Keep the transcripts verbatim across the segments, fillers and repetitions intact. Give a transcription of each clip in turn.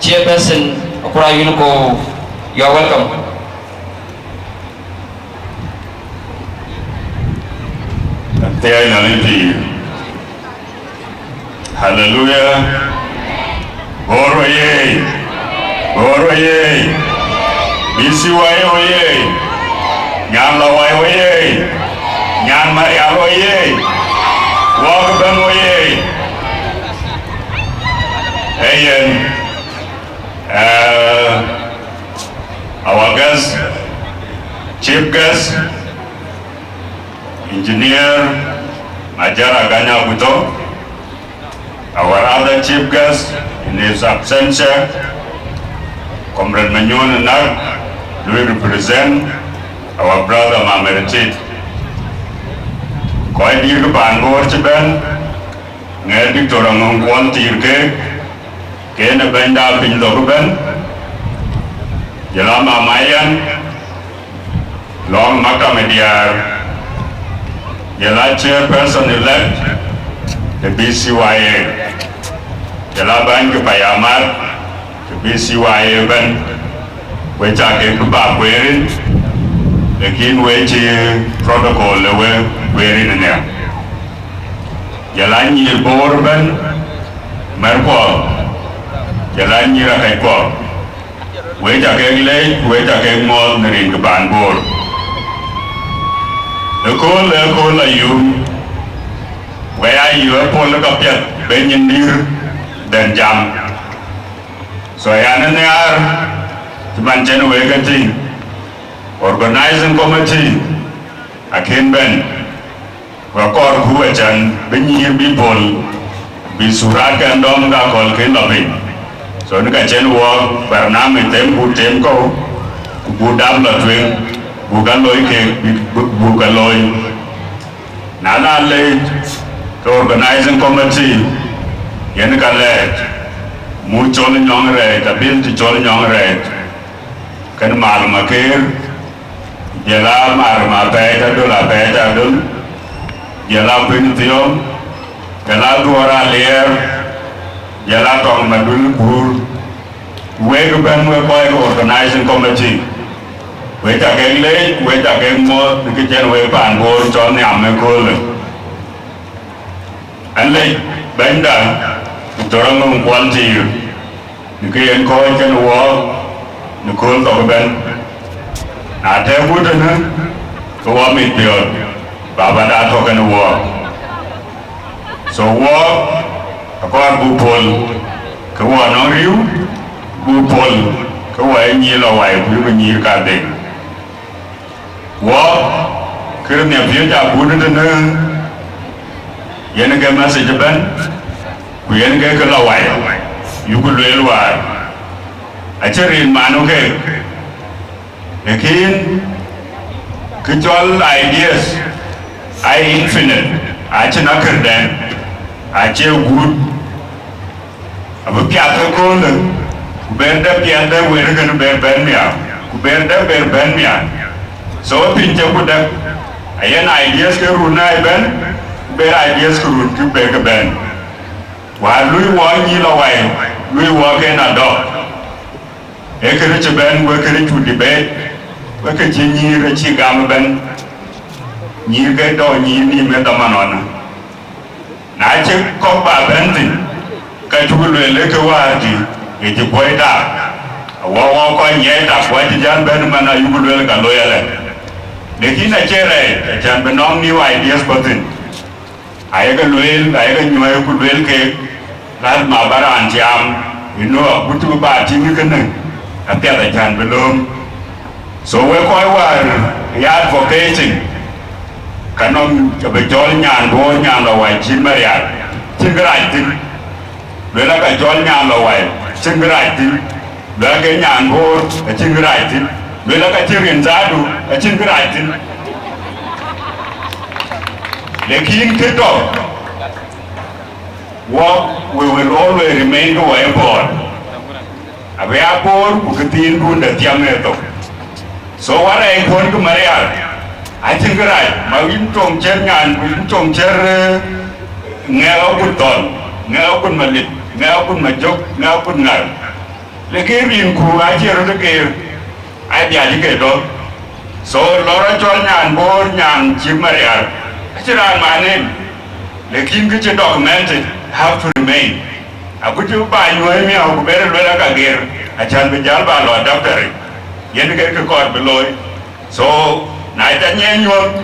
Chairperson, Akura Yuniko, you are welcome. Athiɛɛi Nhialic pïïr. Haleluya. Bor oyee! Bor oyee! B C Y oyee! Nyan Lawai oyee! Nyan Marial oyee! Wɔk ëbɛ̈n oyee! Ee yen, eh, our guest, chief guest, Engineer Major Aganya Aguto, our other chief guest in his absentia, Comrade Manyuɔn Nak, will represent our brother Mamer Tit. Kɔc dït ke paan Bor cï bɛ̈n, ŋɛɛr Doctor Aŋɔŋ Kuɔl Tiir keek, ken ë bɛ̈nyda piny dhɔ̈k ëbɛ̈n, jɔl a Mama Yan, lɔŋ maktam ë diäär, jɔl a chairperson elect de B C Y A, jɔl a bäny ke payamar ke B C Y A ëbɛ̈n, wek ca kek bï ba kueer rin, lakin wek cï protocol ë wek kueer rin ënhial. Jɔl a nyïïr Bor ëbɛ̈n, märkuɔ, jɔl a nyïïr akɛckuɔ, wek ca kek leec, wek ca kek muɔɔth në rin ke paan Bor. Ëkööl, ëkööl ayum, wek aa yök ë pol ë kapiɛth bï nyin dïïr dɛ̈n jam. So, yan ë nhiaar, cï man cïn wek ke tïŋ, organizing committee akën bɛ̈n, ku akɔɔrku acän bï nyïïr bï pol, bï surat kɛn dɔm ke akɔ̈l kën lɔ piny. So, në ka cïn wɔ barnamij them, buk them kɔ̈u, ku buk dap lɔ tueŋ, buk ka looi kek, bï, buk, buk ka looi. Na la leec, ke organizing committee yen ka lɛɛc, muk Col Nyɔŋ Rɛɛc, Abil të Col Nyɔŋ Rɛɛc, kën Mal Makeer, jɔl a Mar Mapɛɛc Adöl, Apɛɛc Adöl, jɔl a Kuëny Thiɔ̈ŋ, jɔl a Dhuɔ̈r Aliɛɛr, jɔl a Tɔŋ Madul Kuur, wek ëbɛ̈n wek kɔc ke organizing committee, wek ca kek leec, wek ca kek muɔɔth në kë cïn wek paan Bor cɔl nhiam ëköölë. An lec bɛ̈nyda, Doctor Aŋɔŋ Kuɔl Tiir, në kë yen kɔ̈ɔ̈c kenë wɔ në kööl thok ëbɛ̈n. Na tɛ̈ɛ̈k wut tënë, ke wɔ mit piɔ̈ɔ̈th, baba da tɔ̈ kenë wɔ. So wɔ akɔɔr buk pol ke wɔ nɔŋ riëëu, buk pol ke wɔ ye nyïïr Lawai, ku yuk nyïïr kadheŋ. Wɔ kërë nhiapiööc abun tënë, yen ke message ëbɛ̈n, ku yen ke kë Lawai, yuk lueel wäär. Acïn rin manu keek, lakin kë cɔl ideas aa infinite, acïn akërden, acie guut. Abï piath ëköölë, ku ber dɛ piɛth dɛ wëër kën ber bɛ̈n miaar, ku ber dɛ ber bɛ̈n miaar. So piny cä ku däk, ayen ideas ke run na ëbɛ̈n, ku ber ideas ke run kë ber ke bɛ̈n. Wäär lui wɔ nyïïr Lawai, lui wɔ ke na dɔk. Ee kënë cï bɛ̈n, wek kënë cu debate, wek kë cï nyïïr acï gam ëbɛ̈n, nyïïr ke dɔ̈ nyïïr nïïm ë dhaman ɣɔn. Na cï kɔ̈k ba bɛ̈n thïn, ka cuk lueel ë ke wäär dï, ye cï kuɔ̈c tak. Awɔ wɔ kɔc nyiɛɛc tak, ku acï jäl bɛ̈n man ayuk lueel ka looi alɛ. Lakin acie rɛɛc, acän bï nɔŋ new ideas bɔ̈ thïn. Ayeke lueel, ayeke nyuɔɔi ku lueel keek, lazima ba raan tiaam, ënɔ agut cï bï ba tïŋ kënë, apiɛth acän bï lööm. So wek kɔc wäär ya advocating, ka nɔm abï cɔl nyan Bor, nyan Lawai cït Marial, cïn kërac thïn. Lueel aka cɔl nyan Lawai, cïn kërac thïn. Lueel ake nyan Bor, acïn kërac thïn. Lueel aka cïn rin zaadu, acïn kërac thïn. Lakin kë tɔ̈, wɔ, we will always remain ke wɔ ye Bor. Abï ya Bor ku këthiin dun de thiam ë thok. So warɛɛc kuɔn ke Marial, acïn kërac, ma yïn tɔŋ cɛr nyan, ku yïn tɔŋ cɛr, eh, ŋɛk akut thɔn, ŋɛk akut malit, ŋɛk akut majök, ŋɛk akut ŋar. Lakin rinku acie röt ke, ai bia cï ke tɔ. So, lɔ rɔt cɔl nyan Bor, nyan cïk Marial, acï raan man en. Lakin kë cï documented have to remain. Aku cï ba nyuɔ̈ɔ̈i miäu ku ber luel aka ger, acän bï jäl ba lɔ adaptary. Yen ke kë kɔɔr bï looi. So, na ca nyiɛɛn nyuɔ̈th,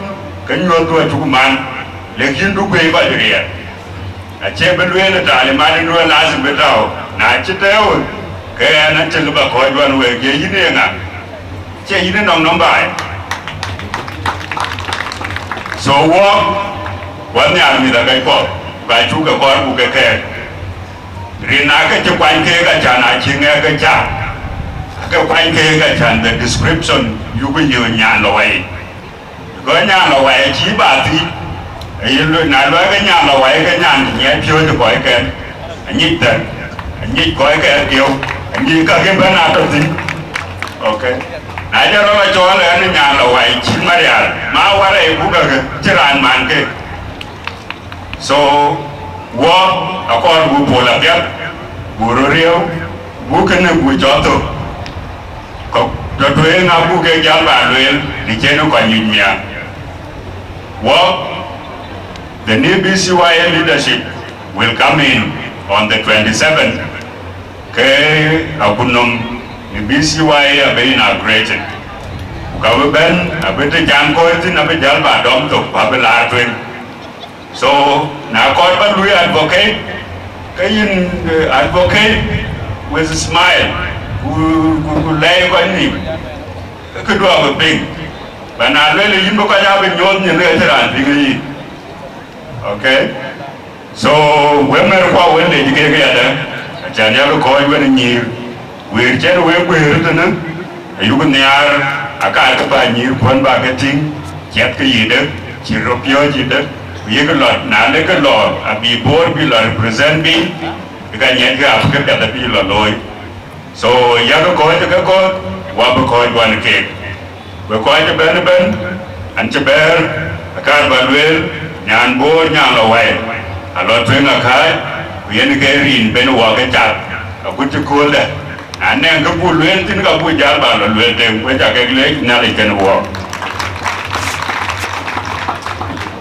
ke nyuɔ̈thdu acuk man, lakin du guëëi kɔc riɛɛr. Acie bï lueel ë talimat ë nu ë lazim bï tääu, na cï tɛ̈ɛ̈u, ke ɣɛn acï lë ba kɔc wän week, ye yïn ye ŋa? Cie yïn ë nɔm nɔm baai? So, wɔ, wɔ nhiaar mïth akɛc puɔth, ka cuk ke kɔɔr buk ke kɛɛk. Rin ake cï kuany keek acan acï ŋɛk ke ca, ake kuany keek acan the description yuku yï nyan lɔ wai. Because nyan lɔ wai acï ba thiic, aye lueel, na luɛɛk ke nyan lɔ wai ke nyan nyiɛɛt piööcë kɔckɛn, anyic thɛn, anyic kɔckɛn dieu, anyic kakï bɛ̈n atɔ̈ thïn. Okay. Na jɔ rɔt acɔɔl ɛn nyan lɔ wai cït Marial, ma warɛc buk kakë cï raan man ke. So, wɔ akɔɔr buk pol apiɛth, buk röt riëëu, buk kënë buk cɔl thök. Kɔc tɔ tueŋ abuk ke jäl ba lueel, në cïn kɔc nyuc miäk. Wɔ, the new B C Y A leadership will come in on the twenty-seventh. Ke akutnhom në B C Y A abï inaugurated. Ku ka bï bɛ̈n, abï të can kɔc thïn, abï jäl ba dɔm thok, ku abï laar tueŋ. So, na kɔɔr ba lui advocate, ke yïn, eh, advocate with a smile, ku, ku, ku lɛɛi kɔc nïïm, ke këdu abï piŋ. Ba na lueel yïn bï kɔc abï nyuɔɔth nyin, ke cïn raan piŋ ë yïn. Okay? So, wek mɛ̈ɛ̈r kuɔ wën lec kek yadë, acan yak kɔc wën nyïïr, wëër cɛn wek guëër tënë, ayuk nhiaar, aka ke ba nyïïr kuɔn ba ke tïŋ, ciɛth ke yïdë, cï röt piɔ̈ɔ̈c yïdë, ku yek lɔt, na lek ke lɔ, abï Bor bï lɔ represent bï, bï ka nyiɛt ke apï ke piɛth abï lɔ looi. So, yak kɔc ke kɔ̈th, wa bï kɔc wan keek. Bï kɔc ëbɛ̈n ëbɛ̈n, an cï bɛ̈ɛ̈r, akaar ba lueel, nyan Bor, nyan lɔ wai, alɔ tueŋ akääc, ku yen ke rin ben wɔ ke cath, agut cï kööldɛ. Na nɛŋ kë buk lueel thïn, ka buk jäl ba lɔ lueel tem, ku ca kek leec Nhialic kën wɔ.